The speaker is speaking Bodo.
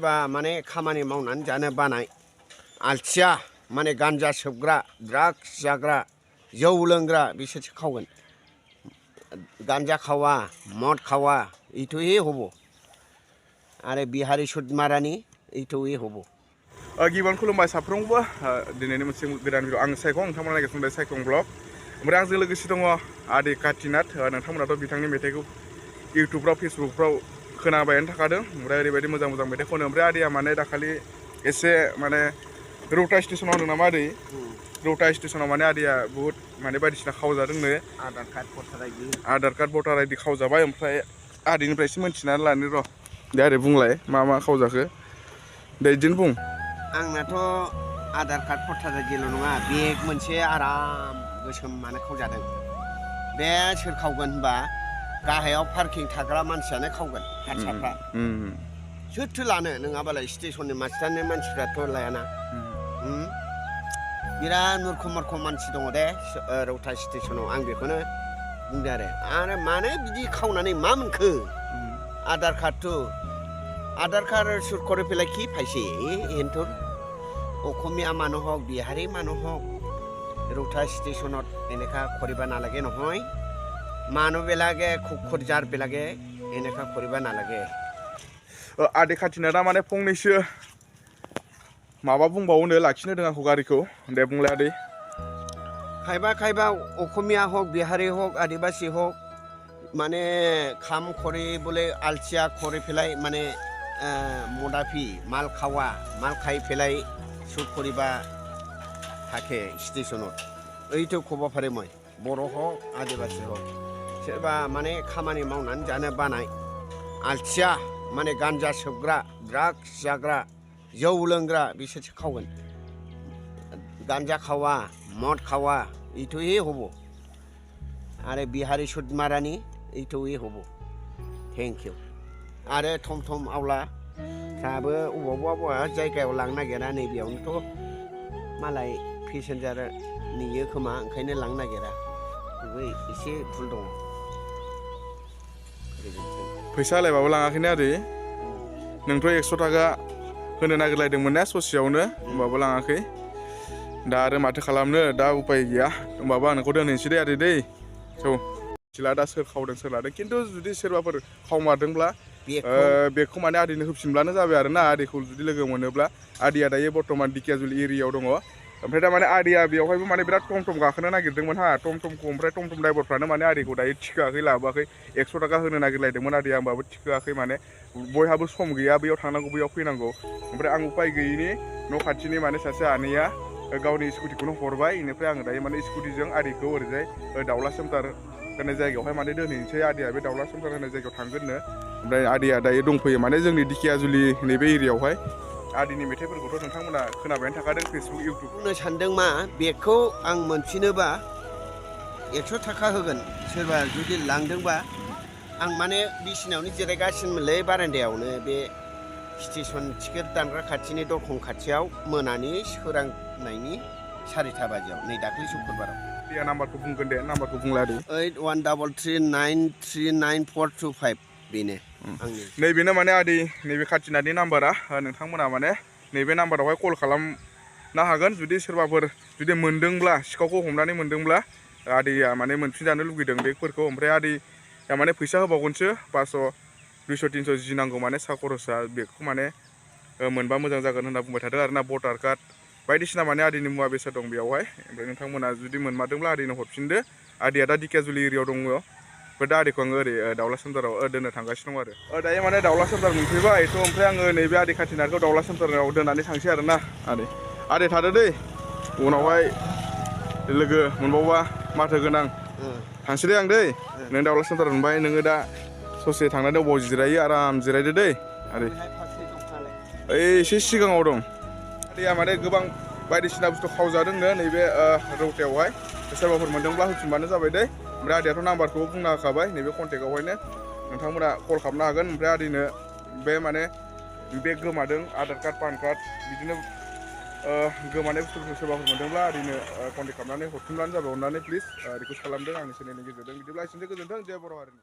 सोरबा माने खामानि मावनानै जानो बानाय आलसिया माने गान्जा सोबग्रा ड्राग्स जाग्रा जौ लोंग्रा बिसोरसो खावगोन गान्जा खावा मद खावा इथ' ही हब आरो बिहारी सुद मारानि इथ' ही हब गिबियावनो खुलुमबाय साफ्रोमबो दिनैनि मोनसे गोदान भिडिअ आं सायखं नोंथांमोना नागिरदों सायखं ब्लग ओमफ्राय आंजों लोगोसे दङ आदै काटिनाथ नोंथांमोनाथ' बिथांनि मेथाइखौ इउटुबफ्राव फेसबुकफ्राव खोनाबायानो थाखादों ओमफ्राय ओरैबायदि मोजां मोजां मेथाइ खनो ओमफ्राय आदैया माने दाखालि एसे माने रौता स्टेसनाव होनदों नामा आदै रौता स्टेसनाव माने आदैया बुहुत माने बायदिसिना खावजादोंनो आधार कार्ड भटार आइडि खावजाबाय ओमफ्राय आदैनिफ्रायसो मोनथिनानै लानो र' दे आदै बुंलाय मा मा खावजाखो दे बिदिनो बुं आंनाथ' आधार कार्ड भटार आइडिल' नङा बेग मोनसे आराम गोसोम माने खावजादों बे सोर खावगोन होनबा गाहायाव पार्किं थाग्रा मानसियानो खावगोन हारसाफ्रा सोरथो लानो नङाबालाय स्टेसननि मानसिफ्राथ' लायाना बिराद मुरख मुरख मानसि दङ दे रौता स्टेसनाव आं बेखौनो बुंदों आरो मानो बिदि खावनानै मा मोनखो आधार कार्ड सुर करे पेলাই কি পাইছে এন্টৰ অসমীয়া মানুহ হওক বিহাৰী মানুহ হওক ৰৌতা ষ্টেচনত এনেকা কৰিব নালাগে নহয় মানুহবিলাকে খুখুৰজাৰবিলাকে এনেকা কৰিব নালাগে आदै काटिनाथआ माने फंनैसो माबा बुंबावनो लाखिनो होदों आंखौ गारिखौ दे बुंलाय आदै खायबा अखमिया हक बिहारी हक आदिबासी हक माने खाम खरे बोले आलसिया खरे पेলাই माने मदाफि माल खावा माल खाई पेলাই सुट करिबा थाके स्टेशनत ओइथ' खबाफारे মই बर' हक आदिबासी हक सोरबा माने खामानि मावनानै जानो बानाय आलसिया माने गान्जा सोबग्रा ड्राग्स जाग्रा जौ लोंग्रा बिसोरसो खावगोन गान्जा खावा मद खावा इथ' ही हब आरो बिहारी सुद मारानि इथ' ही हब थेंक इउ आरो थम थम आवलाफ्राबो अबावबा जायगायाव लांनो नागिरा नैबेयावनोथ' मालाय पेसेन्जार नेयो खोमा ओंखायनो लांनो नागिरा बेबो एसे भुल दङ फैसा लायबाबो लाङाखैनो आदै नोंथ' 100 थाखा होनो नागिरलायदोंमोन ना ससेयावनो होमबाबो लाङाखै दा आरो माथो खालामनो दा उपाय गैया होमबाबो आं नोंखौ दोनहैनोसै दे आदै दै सौ मिथिला दा सोर खावदों सोर लादों खिन्थु जुदि सोरबाफोर खावमारदोंब्ला बेगखौ माने आदैनो होफिनब्लानो जाबाय आरो ना आदैखौ जुदि लोगो मोनोब्ला आदैया दायो बर्तमान दिकियाजुलि एरियायाव दङ ओमफ्राय दा माने आदैया बेवहायबो माने बिराद टम गाखोनो नागिरदोंमोन हा टमखौ ओमफ्राय टम ड्राइभारफ्रानो माने आदैखौ दायो थिखोआखै लाबोआखै 100 थाखा होनो नागिरलायदोंमोन आदैया होमबाबो थिखोआखै माने बयहाबो सम गैया बैयाव थांनांगौ बैयाव फैनांगौ ओमफ्राय आं उपाय गैयिनि न' खाथिनि माने सासे आनैया गावनि स्कुटिखौनो हरबाय बेनिफ्राय आङो दायो माने स्कुटिजों आदैखौ ओरैजाय दाउला सेमटार होननाय जायगायावहाय माने दोनहैनोसै आदैया बे दाउला सेमटार होननाय जायगायाव थांगोननो ओमफ्राय आदैया दायो दंफैयो माने जोंनि दिकियाजुलि नैबे एरियायावहाय आदैनि मेथाइफोरखौथ' नोंथांमोना खोनाबायानो थाखादों फेसबुक इउटुब बुंनो सानदों मा बेगखौ आं मोनफिनोबा 100 थाखा होगोन सोरबा जुदि लांदोंबा आं माने बिसिनायावनो जिरायगासिनोमोनलै बारान्दायावनो बे स्टेसन टिकेट दानग्रा खाथिनि दरखं खाथियाव मोनानि सोरांनायनि 4टा बाजियाव नै दाख्लै शुक्रबाराव बे नाम्बारखौ बुंगोन दे नाम्बारखौ बुंला आदै 8133933425 बेनो आंनि नैबेनो माने आदै नैबे काटिनाथनि नाम्बारा नोंथांमोना माने नैबे नाम्बारावहाय कल खालामनो हागोन जुदि सोरबाफोर जुदि मोनदोंब्ला सिखावखौ हमनानै मोनदोंब्ला आदैया माने मोनफिनजानो लुगैदों बेगफोरखौ ओमफ्राय आदैया माने फैसा होबावगोनसो 500 200 300 जि नांगौ माने सा खरसा बेगखौ माने मोनबा मोजां जागोन होनना बुंबाय थादों आरोना भटार कार्ड बायदिसिना माने आदैनि मुवा बेसाद दं बेयावहाय ओमफ्राय नोंथांमोना जुदि मोनमारदोंब्ला आदैनो हरफिनदो आदैया दा दिकियाजुलि एरियायाव दङ ओमफ्राय दा आदैखौ आङो ओरै दाउला सेमटाराव दोननो थांगासिनो दं आरो दायो माने दाउला सेमटार मोनफैबाय थ' ओमफ्राय आङो नैबे आदै काटिनाथखौ दाउला सेमटाराव दोननानै थांसै आरोना आदै थादो दै उनावहाय लोगो मोनबावबा माथो गोनां थांसै दे आं दै नों दाउला सेमटार मोनबाय नोङो दा ससे थांनानै अबाव जिरायो आराम जिरायदो दै आदै ओइ एसे सिगाङाव दं आदैया माने गोबां बायदिसिना बुस्थु खावजादोंनो नैबे रौतायावहाय सोरबाफोर मोनदोंब्ला होफिनबानो जाबाय दै ओमफ्राय आदैयाथ' नाम्बारखौबो बुंना होखाबाय नैबे कन्टेक्टआवहायनो नोंथांमोना कल खालामनो हागोन ओमफ्राय आदैनो बे माने बेग गोमादों आधार कार्ड पान कार्ड बिदिनो गोमानाय बुस्थुफोरखौ सोरबाफोर मोनदोंब्ला आदैनो कन्टेक्ट खालामनानै हरफिनब्लानो जाबाय अननानै प्लिज रिकुवेस्ट खालामदों आंनि चेनेलनि गेजेरजों बिदिब्ला एसेनोसै गोजोन्थों जय बर' हारिनि